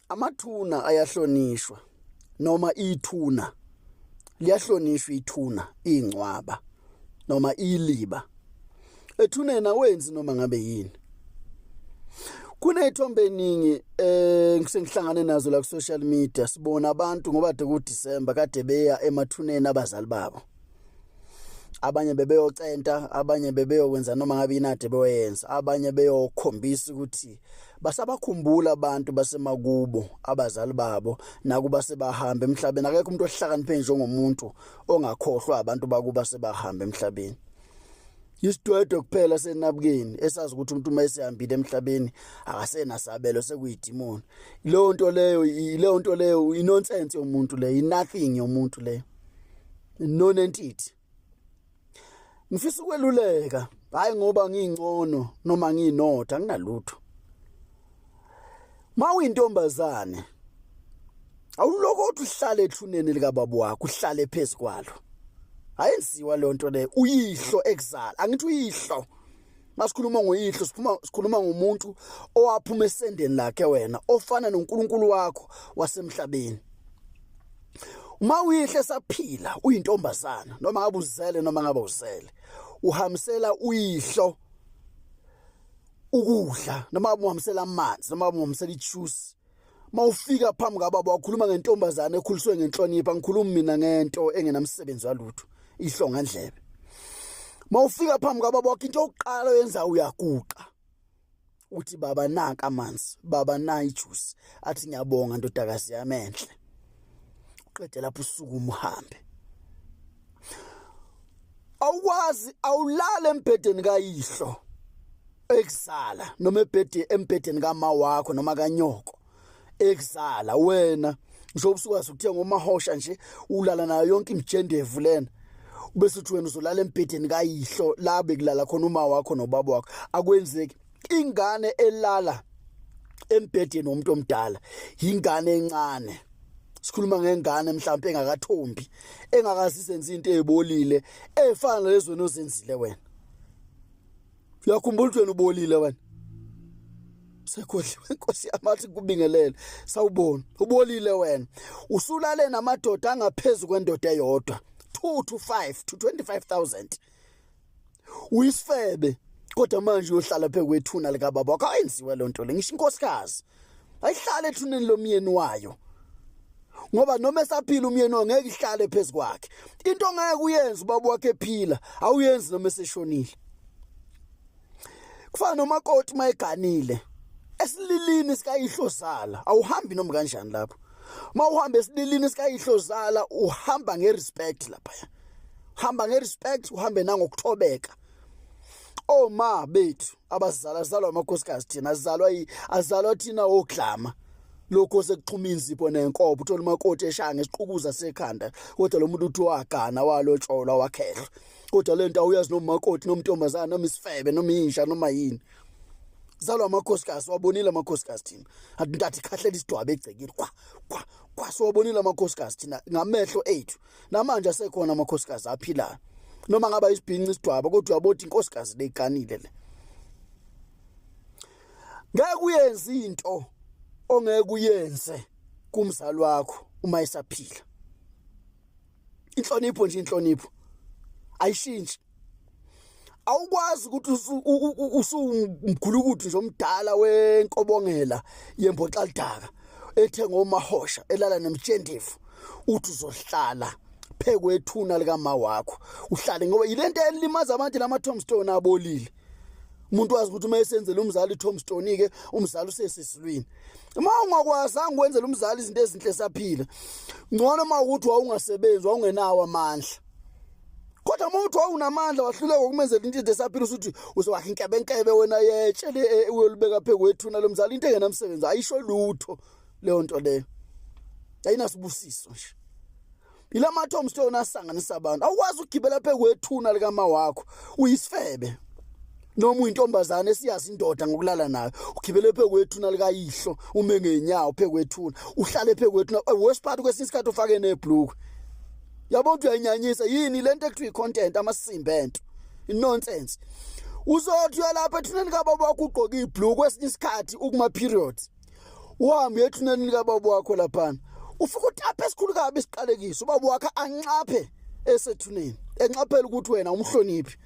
Amathuna ayahlonishwa noma ithuna liyahlonishwa ithuna ingcwaba noma iliba ethuneni awenzi noma ngabe yini. Kuney'thombe eningi ngisengihlangane nazo la ku-social media, sibona abantu ngoba kade ku-December kade beya emathuneni abazali babo. Abanye bebeyocenta, abanye bebeyokwenza noma ngabe yini ade beyoyenza, abanye beyokhombisa ukuthi basabakhumbula abantu basemakubo abazali babo nakuba sebahamba emhlabeni. Akekho umuntu ohlakaniphe njengomuntu ongakhohlwa abantu bakuba sebahamba emhlabeni. Isidwedwe kuphela senabukeni esazi ukuthi umuntu uma esehambile emhlabeni akasenasabelo, sekuyidimoni. Leyo nto leyo, leyo nto leyo inonsense yomuntu leyo, i-nothing yomuntu leyo, non-entity. Ngifisa ukweluleka, hayi ngoba ngingcono noma nginotha, anginalutho. Ma uyintombazane awulokothi uhlale ethuneni likababa wakho, uhlale phezu kwalo. Ayenziwa leyo nto leyo. Uyihlo ekuzala, angithi uyihlo, masikhuluma ngoyihlo siphuma sikhuluma ngomuntu owaphuma esendeni lakhe wena, ofana noNkulunkulu wakho wasemhlabeni. Uma uyihle saphila uyintombazana, noma ngabe uzele noma ngabe uzele, uhambisela uyihlo ukudla, noma ngabe uhambisela amanzi, noma ngabe uhambisela ijuice. Mawufika phambi kababa wakhuluma ngentombazane ekhuliswe ngenhlonipho, angikhulumi mina ngento engenamsebenzi walutho, ihlongandlebe. Mawufika phambi kababa wakho, into yokuqala oyenza uyaguqa uthi, baba nanka amanzi, baba na ijuice, athi ngiyabonga ndodakazi yami enhle. Uqede lapho usukuma uhambe. Awukwazi, awulala embhedeni kayihlo ekuzala, noma ebhedi embhedeni kama wakho noma kanyoko ekuzala wena. Ngisho ubusukwazi ukuthenga umahosha nje, ulala nayo yonke imijendevu lena, ubese uthi wena uzolala embhedeni kayihlo la bekulala khona uma wakho nobaba wakho. Akwenzeki. Ingane elala embhedeni womuntu omdala ingane encane. Sikhuluma ngengane mhlawumbe engakathombi, engakazi isenze into ezibolile efana nalezo ozenzile wena. Uyakhumbula ukuthi wena ubolile wena? Sekhohliwe inkosi yamathi kubingelele. Sawubona, ubolile wena. Usulale namadoda angaphezulu kwendoda eyodwa, 2 to 5 to 25,000. Uyisifebe, kodwa manje uyohlala phe kwethuna likababa wakho. Ayenziwe lo nto le. Ngisho inkosikazi ayihlale ethuneni lomyeni wayo, ngoba noma esaphila umyeni wayo ngeke ihlale phezu kwakhe. Into ongeke uyenze ubaba wakhe ephila, awuyenzi noma eseshonile. Kufana nomakoti mayeganile esililini sikayihlozala, awuhambi noma kanjani lapho. Uma uhamba esililini sikayihlozala uhamba ngerespect lapha, hamba ngerespect, uhambe nangokuthobeka. Oma bethu abazala zalwa amakhosikazi, thina azalwa azalwa thina oglama lokho sekuxhuma inzipho nenkobo, uthola umakoti eshaya ngesiqukuza sekhanda, kodwa lo muntu uthi wagana, walotsholwa, wakhehlwa, kodwa lento awuyazi noma umakoti noma intombazana noma isifebe noma inja noma yini. Zalwa amakhosikazi, wabonile amakhosikazi thina, athi ntathi khahlela isidwabe egcekile, kwa kwa kwa, siwabonile amakhosikazi thina ngamehlo ethu. Namanje asekhona amakhosikazi aphilayo, noma ngaba isibhinci isidwaba, kodwa uyabona inkosikazi leyiganile le. Ngeke uyenze into ongeke uyenze kumzali wakho uma esaphila. Inhlonipho nje, inhlonipho ayishintshi. Awukwazi ukuthi usumgulukudu nje omdala wenkobongela yemboxalidaka ethenga omahosha elala nemtshendevu, uthi uzohlala phekwethuna likama wakho uhlale, ngoba yilento elimaza abantu lama tombstone abolile. Umuntu wazi ukuthi uma esenzela umzali tombstone ke, umzali usesizulwini. Uma ungakwazanga ukwenzela umzali izinto ezinhle saphila, ngcono uma ukuthi wawungasebenzi, wawungenawo amandla. Kodwa uma uthi wawunamandla wahluleka ukumenzela into esaphila, usuthi uzowakha inkebenkebe wena yetshe le uyolibeka phezu kwethuna lomzali, into engenamsebenzi, ayisho lutho leyo nto leyo, ayinasibusiso nje. Yilama tombstone asanganisa abantu. Awukwazi ukugibela phezu kwethuna likama wakho, uyisifebe. Noma uyintombazane esiyazi indoda ngokulala nayo, ugibele phe kwethuna likayihlo, ume ngenyawo phe kwethuna, uhlale phe kwethuna. Worst part, kwesinye isikhathi ufake nebhlukwe. Yabo ukuthi uyayinyanyisa yini lento ekuthiwa i-content, amasimba ento, i-nonsense. Uzothi uyalapha ethuneni kababa wakho ugqoke ibhlukwe, kwesinye isikhathi ukuma periods, uhambe ethuneni likababa wakho laphana, ufike utaphe esikhulu kabi isiqalekiso, ubaba wakhe anxaphe esethuneni, enxaphela ukuthi wena umhloniphi.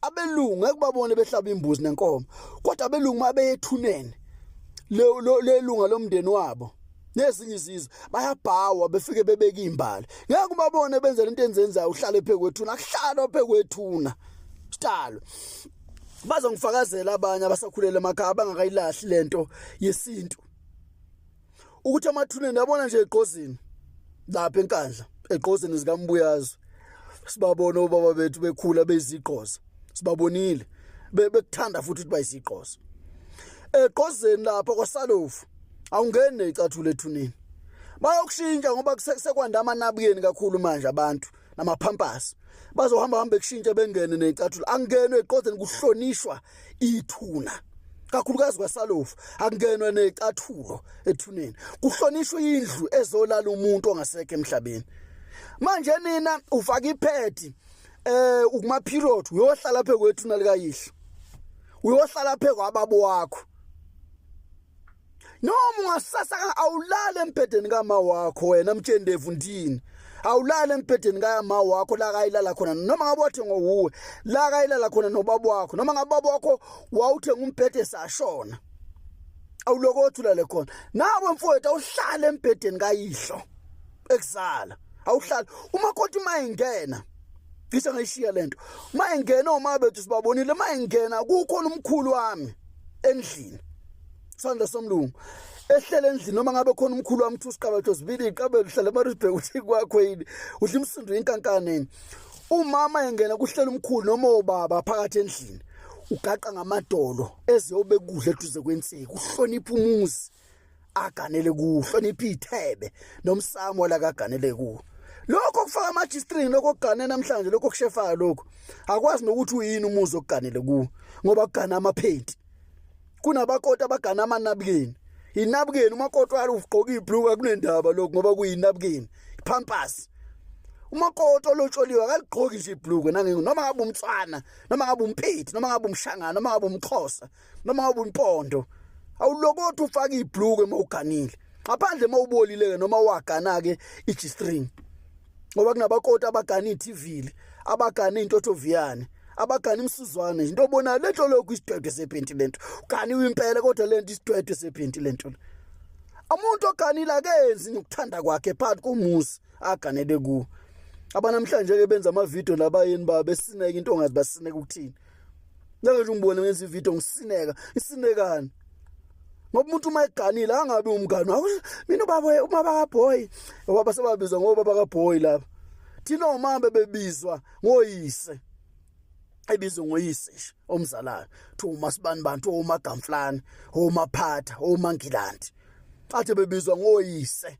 Abelungu ngeke babone behlaba imbuzi nenkomo, kodwa abelungu mabeyethuneni lelunga lomndeni wabo nezinye izizwe bayabhawa, befike bebeka imbali. Ngeke ubabone benze lento enzenzayo, uhlale phe kwethuna. Akuhlalwa phe kwethuna sidalo. Bazongifakazela abanye abasakhulela emakhaya abangakayilahli lento yesintu ukuthi amathuneni, yabona nje eGqozini lapha eNkandla, eGqozini zikaMbuyazwe, sibabona obaba bethu bekhula beyizigqoza, sibabonile bekuthanda futhi ukuthi bayizigqoza. EGqozeni lapha kwaSalofu awungeni necathulo ethuneni, bayokushintsha ngoba sekwanda amanabukeni kakhulu manje abantu namaphampasi, bazohamba hambe kushintsha bengene necathulo. Angenwe eGqozeni, kuhlonishwa ithuna kakhulukazi kwaSalofu, akungenwa necathulo ethuneni, kuhlonishwa indlu ezolala umuntu ongasekho emhlabeni. Manje nina ufaka iphedi, ukuma period, uyohlala phe kwethuna likayihlo, uyohlala phe kwababo wakho. Noma ungasasa, awulale embhedeni kama wakho wena mtshendevu ndini, awulale embhedeni kama wakho la kayilala khona, noma ngabe wathe ngowuwe la kayilala khona nobaba wakho, noma ngabe baba wakho wawuthenga umbhede sashona, awulokothi ulale khona nawe mfowethu. Awuhlale embhedeni kayihlo ekuzala, awuhlali. Umakoti mayingena, cishe ngayishiya lento, mayingena oma bethu sibabonile mayingena, kukhona umkhulu wami endlini, sandla somlungu ehlele endlini, noma ngabe khona umkhulu wami uthi usiqabetho sibili iqabelo uhlale mara ubheke ukuthi kwakho yini, udla imsindo inkankaneni. Umama engena kuhlela umkhulu noma obaba phakathi endlini, ugaqa ngamadolo eziyobe kudla eduze kwensika, uhlonipha umuzi aganele kuwo, uhlonipha ithebe nomsamo la kaganele kuwo. Lokho kufaka ama-G-string, lokho okugane namhlanje, lokho okushefayo, lokho akwazi nokuthi uyini umuzi okuganele kuwo, ngoba kugana amaphenti. Kunabakoti abagana amanabukeni, inabukeni umakoti walo ugqoka ibhluka, kunendaba lokho ngoba kuyinabukeni, ipampers. Umakoti olotsholiwe akaligqoki nje ibhluke nange noma ngabe umtswana, noma ngabe umphethi, noma ngabe umshangana, noma ngabe umxhosa, noma ngabe umpondo, awulokothi ufake ibhluke uma uganile, ngaphandle uma ubolile-ke noma wagana-ke i-G-string, ngoba kunabakoti abagana iy'thivili, abagana iy'ntothoviyane, abagana imsuzwane. Into obonayo lento, lokhu isidwedwe sephenti lento, uganiwe impela, kodwa lento isidwedwe sephenti lento. Umuntu oganile akenzi nokuthanda kwakhe phakathi komuzi aganele kuwo. Abanamhlanje-ke benza amavidiyo nabayeni babo besineka into ongazi basineka ukuthini. Ngeke nje ungibone ngenza ividiyo ngisineka, isinekani? Ngoba umuntu uma eganile angabi umngani wakho. Mina ubaba, ubaba kaboy, ubaba sebabizwa ngobaba kaboy lapha. Thina omama bebizwa ngoyise, ebizwe ngoyise nje omzalayo, kuthiwa umasibani bantu, omagamflane, omaphatha, omangilandi, athe bebizwa ngoyise,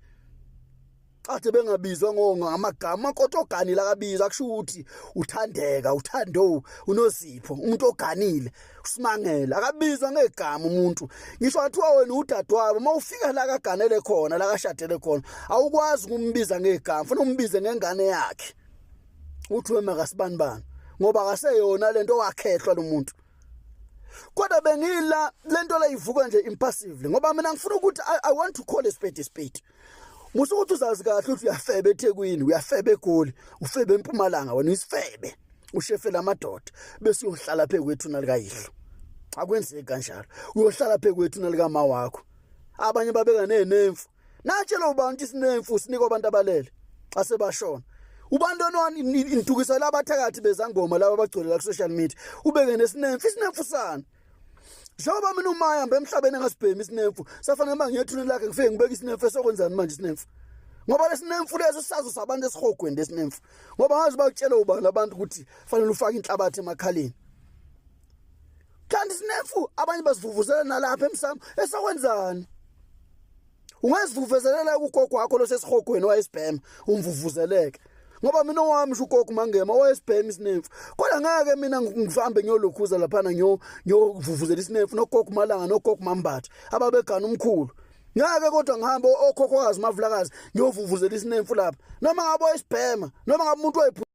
athe bengabizwa ngamagama. Umakoti oganile akabizwa, akusho ukuthi uthandeka, uthando, unozipho. Umuntu oganile usimangele akabizwa ngegama umuntu, ngisho athiwa wena udadewabo, uma ufika la kaganele khona, la kashadele khona, awukwazi ukumbiza ngegama, funa umbize ngengane yakhe, uthi wema kasibani bani, ngoba akaseyona lento, wakhehlwa lo muntu. Kodwa bengila lento la ivuka nje impulsively, ngoba mina ngifuna ukuthi I want to call a spade a spade. Musa ukuthi uzazi kahle ukuthi uyafeba eThekwini, uyafeba eGoli, ufebe eMpumalanga, wena uyisifebe, ushefela amadoda, bese uyohlala phe kwethuna likayihlo. Akwenzeki kanjalo, uyohlala phe kwethuna likama wakho. Abanye babeka nenemfu, natshela ubantu isinemfu sinikwa abantu abalele asebashona. Ubantu onwani intukisa labathakathi bezangoma laba abagcwele la ku social media, ubeke nesinemfu, isinemfu sani? Njengoba mina uma hamba emhlabeni engasibhemi isinemfu, safanele uma ngiyethuneni lakhe ngifike ngibeke isinemfu, esokwenzani manje isinemfu? Ngoba lesinemfu leso sazo sabantu esihogweni lesinemfu, ngoba ngazi bakutshela ubani abantu ukuthi fanele ufake inhlabathi emakhaleni, kanti isinemfu abanye basivuvuzela nalapha emsamo, esokwenzani? Ungazivuvuzelela kugogo wakho losesihogweni wayesibhema, umvuvuzeleke. Ngoba mina owami sho ugogo Mangema wayesibhema isinemfu, kodwa ngeke mina ngihambe ngiyolokhuza laphana ngiyovuvuzela isinemfu nogogo Malanga nogogo Mambatha ababegana umkhulu. Ngeke kodwa ngihambe okhokhokazi Mavulakazi ngiyovuvuzela isinemfu lapha, noma ngabe wayesibhema, noma ngabe umuntu wayephu.